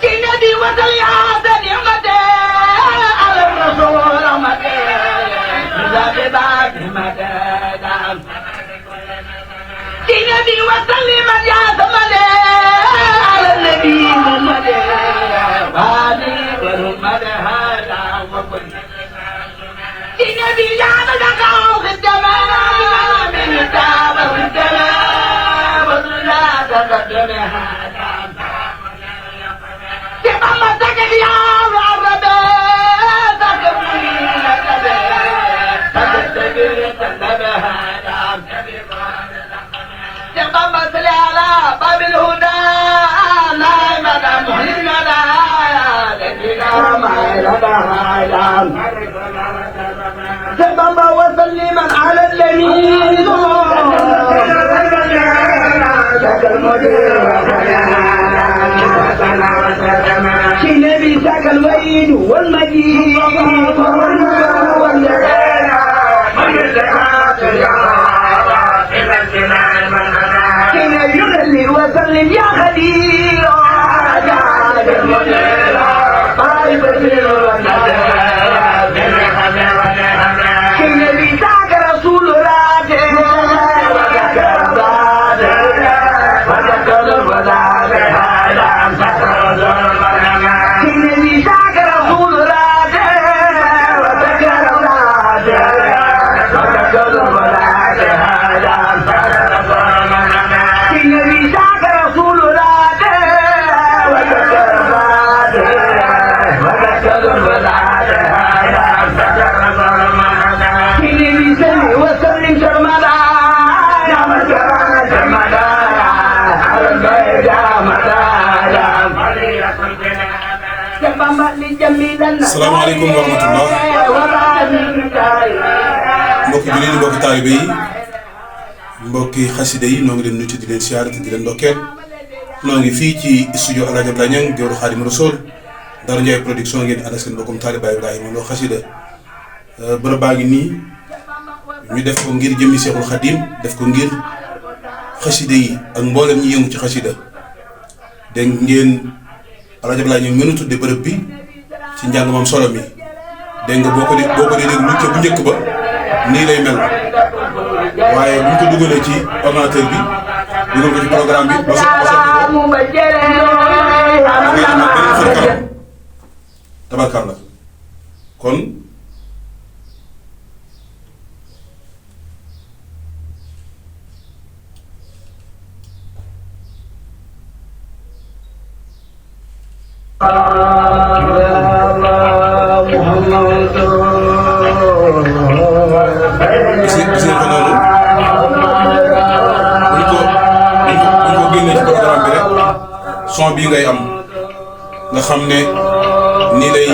الذي وصل يا نعمته على الرسول رحمته الذي وصل من يا ثمنه على النبي محمد وعلي ورحمة هذا وكل الذي جعل دقاء في الدماء من التاب والدماء ولا تقدم هذا تبقى تكف يا رب تكفي تبقى مثل على باب الهدى نائمة مهلنا تبقى وسلما على الذي النبي ساك الويد والمجيد يصلي وسلم يا خليل النبي ساك رسول راجع النبي ساك رسول راجع النبي ساك رسول النبي سلم وسلم سرمدا salaamaaleykum wa rahmatullah mbokki jullit yi mbokki taalibe yi mbokki xasida yi noo ngi leen nuyu di leen siyaare te di leen ndokkeel noo ngi fii ci studio El Hadj Abdoulaye Niang Géwélu Xaadimu Rasuul Darou Ndiaye production ngeen ànd ak seen mbokkum taalibe Ibrahima Lo xasida bërëb baa ngi nii ñu def ko ngir jëmmi Seexul Xadim def ko ngir xasida yi ak mboolem ñi yëngu ci xasida dégg ngeen El Hadj Abdoulaye Niang mënu tudde bërëb bi ci njàng moom solo mi dégg nga boo ko dee déglu ca bu njëkk ba nii lay mel waaye bu ñu ko dugalee ci ordinateur bi dugal ko ci programme bi ba sotti ko ngay amaat beneen xar kanam tabarkalla kon gis ngeen ko noonu buñ ko génnee ci programme bi rek son bii ngay am nga xam ne nii lay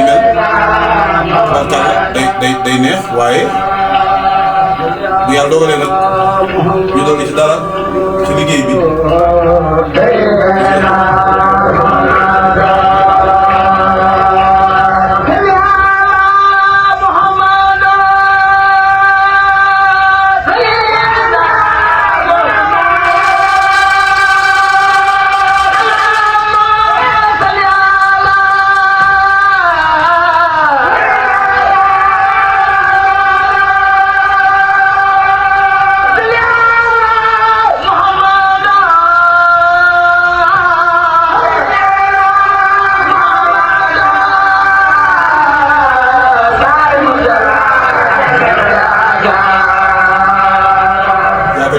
mel tabarkalla day neex waaye bu yàlla dogalee nag ñu dolli ci dara ci liggéey bi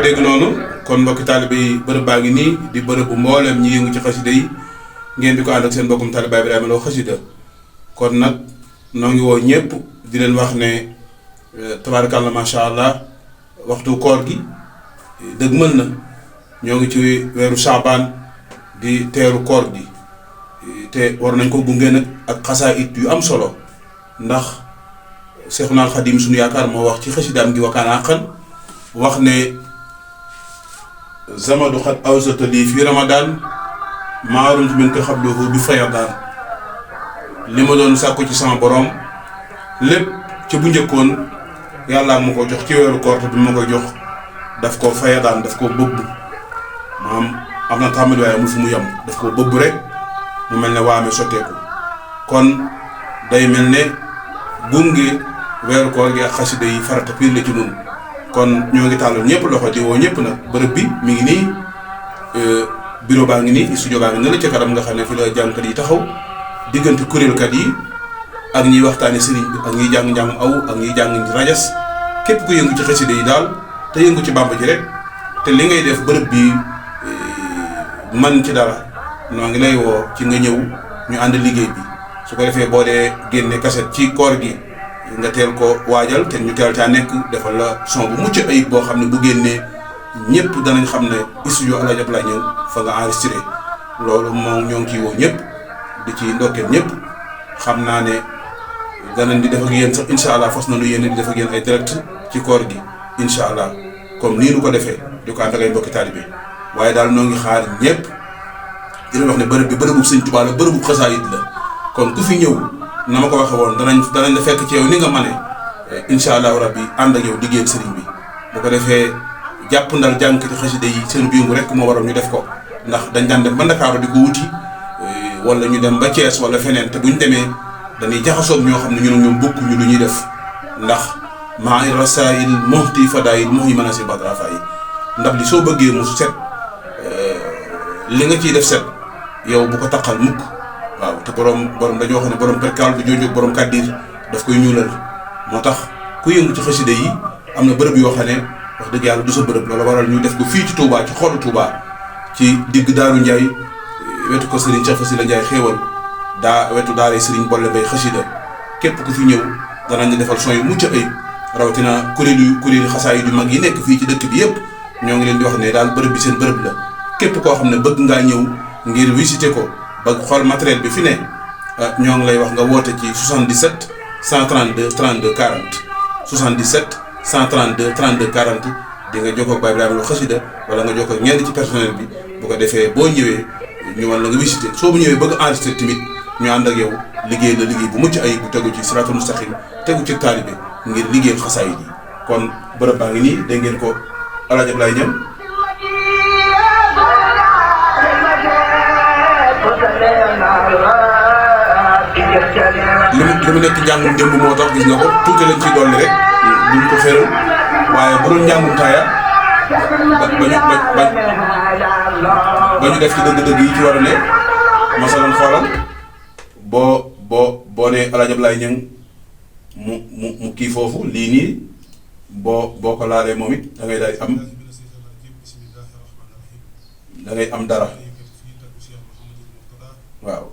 dégg noonu kon mbokki taalibe yi bërëb baa ngi nii di bërëb bu mboolem ñi yëngu ci xasida yi ngeen di ko ànd ak seen mbokkum taalibe Ibrahima Lo xasida kon nag noo ngi woo ñëpp di leen wax ne tabaarakalla macha allah waxtu koor gi dëgmal na ñoo ngi ci weeru Saabaan di teeru koor gi te war nañ ko gunge nag ak xasaayit yu am solo ndax Seexuna Xaadim sunu yaakaar moo wax ci xasidaam gi wakaana àqan wax ne zamadu xat awsata lii fi ramadan maarunt min ko xabluhu bi fayadaan li ma doon sàkku ci sama borom lépp ci bu njëkkoon yàlla ma ko jox ci weeru koor te du ma ko jox daf ko fayadaan daf ko bëgg maam am na tàmbali waaye amul fu mu yem daf ko bëbb rek mu mel ne waame sotteeku kon day mel ne gunge weeru koor gi ak xasida yi farata piir la ci nun kon ñoo ngi tàllal ñëpp loxo di woo ñëpp nag bërëb bi mi ngi nii bureau baa ngi nii studio baa ngi ne la ca kanam nga xam ne fi la jàngkat yi taxaw diggante kuréelkat yi ak ñiy waxtaane sëriñ bi ak ñiy jàng njàng aw ak ñiy jàng rajas képp ku yëngu ci xasida yi daal te yëngu ci Bàmba ji rek te li ngay def bërëb bi man ci dara noo ngi lay woo ci nga ñëw ñu ànd liggéey bi su ko defee boo dee génne kaset ci koor gi nga teel ko waajal te ñu teel caa nekk defal la son bu mucc ayib boo xam ne bu génnee ñëpp danañ xam ne studio El Hadj Abdoulaye Niang fa nga enregistré loolu moom ñoo ngi ciy woo ñëpp di ci ndokkeel ñëpp xam naa ne danañ di def ak yéen sax incha allah fas nañu yéen di def ak yéen ay direct ci koor gi incha allah comme nii nu ko defee di ko ànd ak ay mbokki taalibe waaye daal noo ngi xaar ñëpp di leen wax ne bërëb bi bërëbu Sëñ Tuubaa la bërëbu xasaayid la kon ku fi ñëw na ma ko waxee woon danañ la fekk ci yow ni nga mane incha allahu rabbi ànd ak yow liggéeyal sëriñ bi bu ko defee jàpp ndal jànkati xasida yi seen biingu rek moo waroon ñu def ko ndax dañ daan dem ba Ndakaaru di ko wuti wala ñu dem ba Thiès wala feneen te buñ demee dañuy jaxasoog ñoo xam ne ñun ñoom bokkuñu lu ñuy def ndax maa i rasail muhti fadail muhi manasi badrafa yi ndax li soo bëggee mu set li nga ciy def set yow bu ko taqal mukk waaw te borom dañoo xam ne borom perkaal du jooju borom kàddiir daf koy ñuulal moo tax ku yëngu ci xasida yi am na bërëb yoo xam ne wax dëgg yàlla du sa bërëb loolu waral ñu def ko fii ci Touba ci xolu Touba ci digg Daaru Ndiaye wetu ko Serigne Cheikh Fassila Ndiaye xéewal wetu daaree Serigne Bolle Mbaye xasida képp ku fi ñëw danañ la defal son yu mucc ayib rawatina kuréelu xasaay yu mag yi nekk fii ci dëkk bi yëpp ñoo ngi leen di wax ne daal bërëb bi seen bërëb la képp koo xam ne bëgg ngaa ñëw ngir visiter ko ba xool matériel bi fi ne ñoo ngi lay wax nga woote ci 77 132 32 40 77 132 32 40 di nga jokkoo ak Baye Ibrahima Lo xasida wala nga jokkoo ak ñenn ci personnel bi bu ko defee boo ñëwee ñu wan la nga visiter soo bu ñëwee bëgg enregistrer tamit ñu ànd ak yow liggéey la liggéey bu mucc ayib bu tegu ci siraatul mustaqim tegu ci taalibe ngir liggéeyal xasaay yi kon bërëb baa ngi nii dégg ngeen ko El Hadj Abdoulaye Niang li mu nekk njàngum démb moo tax gis nga ko tuuti lañ ciy dolli rek duñ ko xéeral waaye bu doon njàngum taaya ba ñu def ci dëgg-dëgg yi ci war a ne masalan xoolal boo ne El Hadj Abdoulaye Niang mu kii foofu lii nii boo ko laalee moom it da ngay daal am dara waaw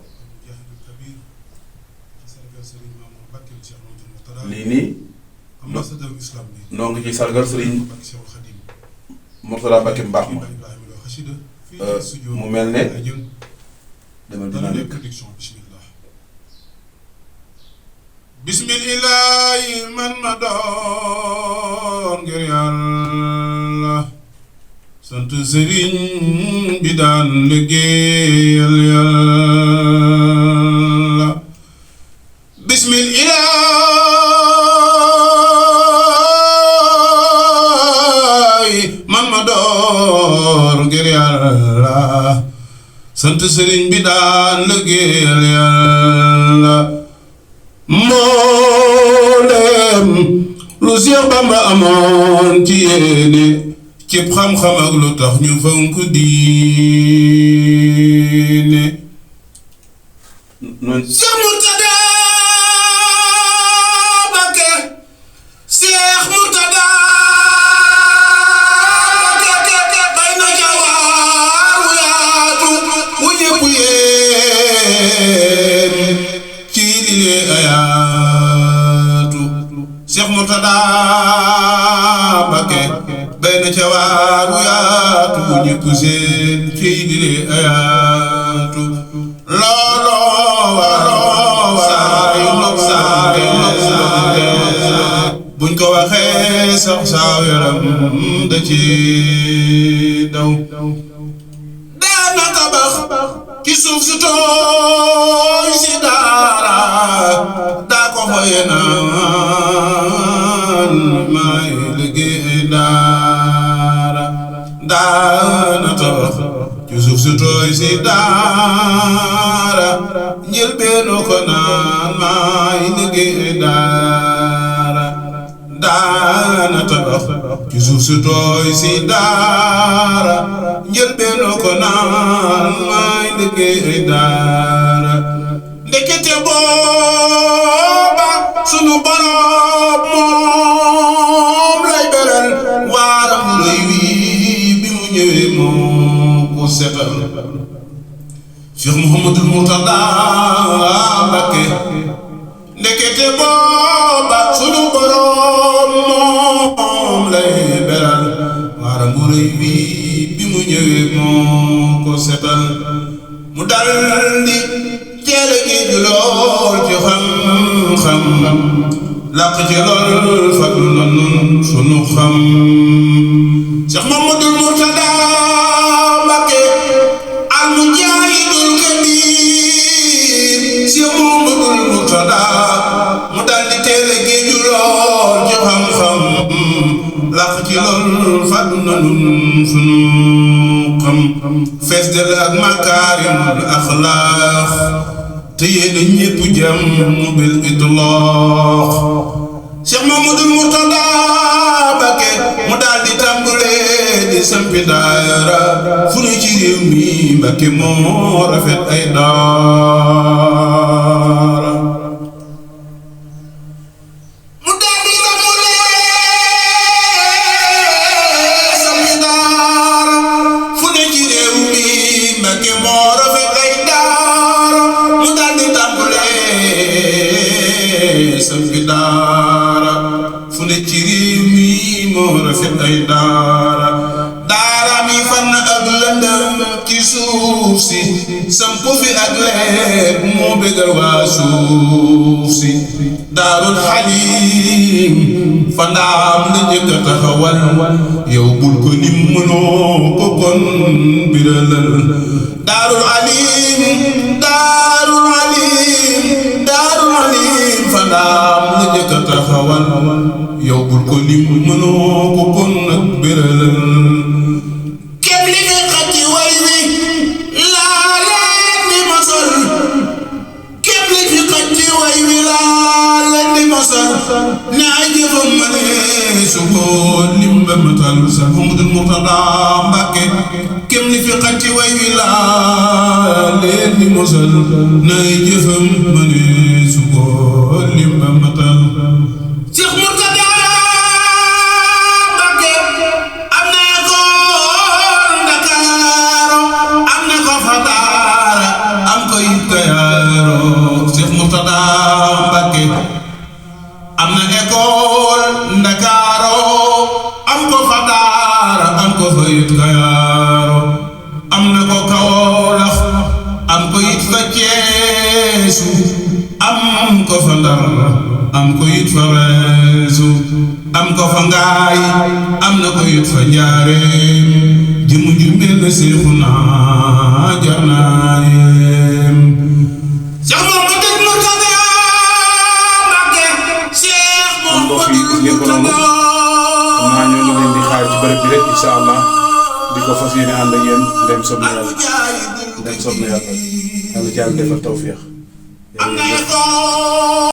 lii nii noo ngi ci sargal Serigne Mourtada Mbacké mbaax ma mu mel ne demal dynamique bismillahi man ma doon ngir yàlla sant sëriñ bi daan liggéeyal yàlla bismillahi man ma doon ngir yàlla sant sëriñ bi daan liggéeyal yàlla mboolem lu Seex Bamba amoon ci yéene cib xam-xam ak lu tax ñu fonk diine Seex Murtada Mbacké Seex Murtada Mbacké bay na ca waaru yaatu wu ñëpp yéen ci lile ayaatu Seex Murtada Mbacké bay na ca waaru yaatu wu ñëpp seen ci lile ayaatu looloo waroo saay buñ ko waxee sax saaw yaram da ci daw daana tabax ci suuf su tooy si daara daa ko foye naan may liggéey daara daana tabax ci su tooy si daara njëlbeenu ko naan maay liggéey daara daana tabax ci suuf su tooy si daara njëlbeenu ko naan maay liggéey daara ndekete booba sunu borom moom lay beral waaram lay wii bi mu ñëwee moo ko setal Cheikh Mouhamadul Mourtada Mbacké ndekete booba sunu borom moom lay beral waaram lay wii bi mu ñëwee moo ko setal mu daldi teele gi lool ci xam-xam làq ci lool fadlu na nun sunu xam Cheikh Mamadul Mourtada Mbacké al mujaahidul kabiir Cheikh Mamadul Mourtada mu daldi teele gi lool ci xam-xam làq ci lool fadlu na nun sunu xam fees del ak makaarimul axlaaq te yéen ñépp jàmm bil itlaax Cheikh Mamadul Mourtada Mbacké mu daldi tàmbalee di sampi daara fu ne ci réew mi Mbacké moo rafet ay daara mu daldi tàmbalee sampi daara fu ne ci réew mi Mbacké moo rafet ay daara mu daldi tàmbalee sampi daara fu ne ci réew mi moo rafet ay daara daara mi fan ak lëndëm ci suuf si sampu fi ak leer moo bégal waa suuf si daarul xalim fa ndaam la njëkk a taxawal yow bul ko lim mënoo ko kon biralal daarul alim daarul alim daarul alim fa ndaam la njëkk a taxawal yow bul ko lim mënoo ko kon nag biralal képp li nga xam ci way wi laa leen di mosal képp li fi xaj ci way wi laa leen di mosal ne ay jëfam ma ne su ko lim ba matal Cheikh Mouhamadul Mourtada Mbacké képp li fi xaj ci way wi laa leen di mosal ne ay jëfam ma ne su ko lim ba matal Cheikh Mourtada Mbacké am na école Ndakaaru am na ko fa daara am ko it Kayaaro Cheikh Mourtada Mbacké am na école Ndakaaru am ko fa daara am ko fa it Kayaaro am na ko Kawlax am ko it fa Ceesu am ko fa Ndar am ko it fa Reesu am ko fa Ngaay am na ko it fa Njaareem jëmu ju mel ne Seexuna jar naa yem Cheikh Mamadul Mourtada Mbacké Cheikh Mamadul Mourtada naa ñoo ngi leen di xaar ci bërëb bi rek incha allah di ko fas yéene ànd ak yéen ndem soob na yàlla ndem soob na yàlla yàlla ci yàlla defal tawfiix